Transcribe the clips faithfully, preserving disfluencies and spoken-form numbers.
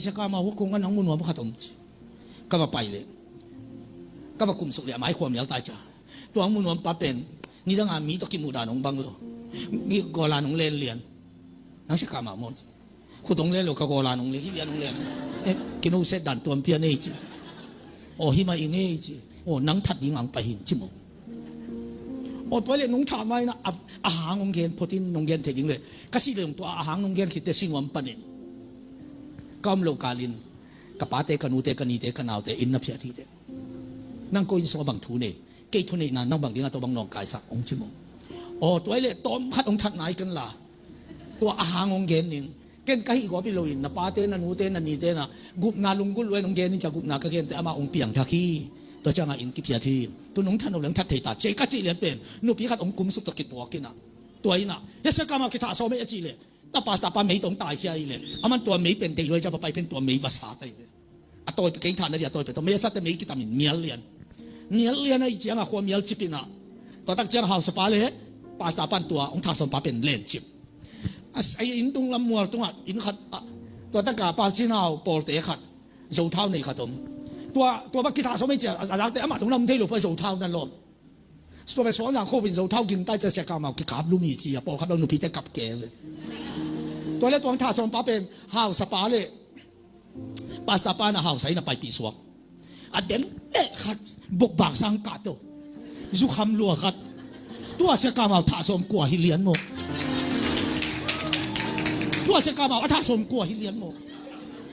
Sia Kamau, hua kong ah nang mu nuam khat om ci. Ka va pai leh, ka va kumsuk leh a mai khua mial tai cia. Tua hong mu nuam pa pen nidanga mi tawh kimuh dan hong bang lo. Gawlan hong len lian. Nang Sia Kamau maw ci. Khut hong len lo, ka gawlan hong len, hih lian hong len. Eh, kino set dan tuam pian ei ci. Aw, hih mah i ngei ci. Aw, nang that ding ang pai hing ci maw. Aw, tua leh nong thah mai na a, a hang hong gen photin nong gen thei ding leh. Ka sih leh hong tua a hang nong gen khitte si nuam pan in. Ka om lo kalin ka pate, ka nute, ka nite, ka naute inn na phiat hi leh. Nang ko inn sung a bang thu nei, kei thuneihna nang bang dingah tua bang nawngkaisak hong ci maw. Aw, tua leh tawm khat hong that nai ken la. Tua a hang hong gen ning. Ken ka hih gawp hi loin na pate, na nute, na nite na gupna lunggulh lua in hong gen in cia, gupna ka gente amah hong piangthak hi. Tua ciangah inn kiphiat hi. Tu nong that no leng that thei ta ci ka cih lian pen nupi khat hong kumsuk tawh kituak in ah. Tua in ah, hia Sia Kamau kithah sawm ei a cih leh, ta pastor pa mei tawh hong taikhia hi leh, aman tua mei pen deih lua hi cia, va pai pen tua mei va sa ta hi leh. A tawi pen kei thah na dia, a tawi pen tua mei a sa ta, mei kitam in mial lian. Mial lian ahih ciangah khua mial cip in ah. Tua tak ciang hausapa leh pastor pan tua hong thah sawm pa pen len cip. A, a inn tung lam mual tungah inn khat ah, tua taka Pau Cin Hau pawlte khat, Zo thau nei khat om. Tua, tua bang kithah sawm ei cia, a, a zakte amah tung lam thei lo pa Zo thau na lawm. Tua pen Suangzang khua in Zo thau ging tai cia, Sia Kamau kikap lum hi ci a, pawlkhat bang nupite kap kei ve. Tua leh tua hong thah sawm pa pen hausapa leh pastor pa na hausa inn ah paipih suak. A den eh khat, bokbak sang kah tawh, zukham lua khat. Tua Sia Kamau thah sawm kua hi lian maw. Tua Sia Kamau a thah sawm kua hi lian maw.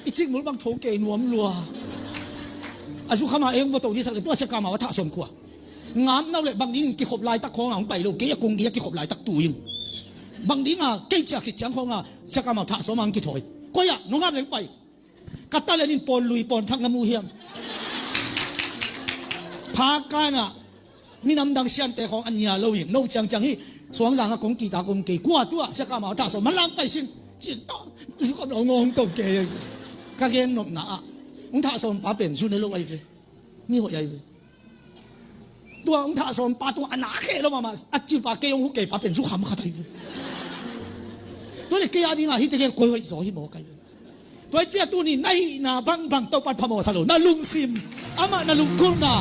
I cikmul bang tho kei nuam lua. A zukham a eng va to dih sak leh tua Sia Kamau a thah sawm kua. Ngap nau leh bang dingin kikhop laitak khawngah hong pai lo, kei a kung kei a kikhop laitak tu in. Bang dingah kei ciah khit ciang khawngah Sia Kamau thah sawm ah hong kithawi. Koi ah nong ngap leng pai. Ka talent in pawn lui pawn thak na mu hiam? Phakan ah minam dang siante khawng a nia lo in, no ciangciang hi. Suangzang ah kong kihta kong kei, kua tua Sia Kamau a thah sawm, manlang pai sin. Cin tawh zukham lo ngawng to kei. Ka gen nopna ah, hong thah sawm pa pen zu ne lo ahi ve. Mi hoih ahi ve. Tua hong thah sawm pa tua a na kheh lo mahmah, a cil pa kei hong hu kei pa pen zukham khat ahi ve. Tua leh kei a dingah hihte gen koi hoih zaw hi maw kai ve. Tua hi cia tuni na hihna bangbang Topan phamawh sa lo, na lungsim, amah na lunggulhna,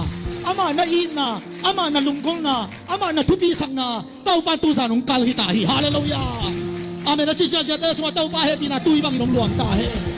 amah na itna, amah na lunggulhna, amah na thupisakna Topan tuzan hong kal hi ta hi. Halleluiah. Amen. A ci siasia te sungah Topa hehpihna tui bangin hong luang ta hen.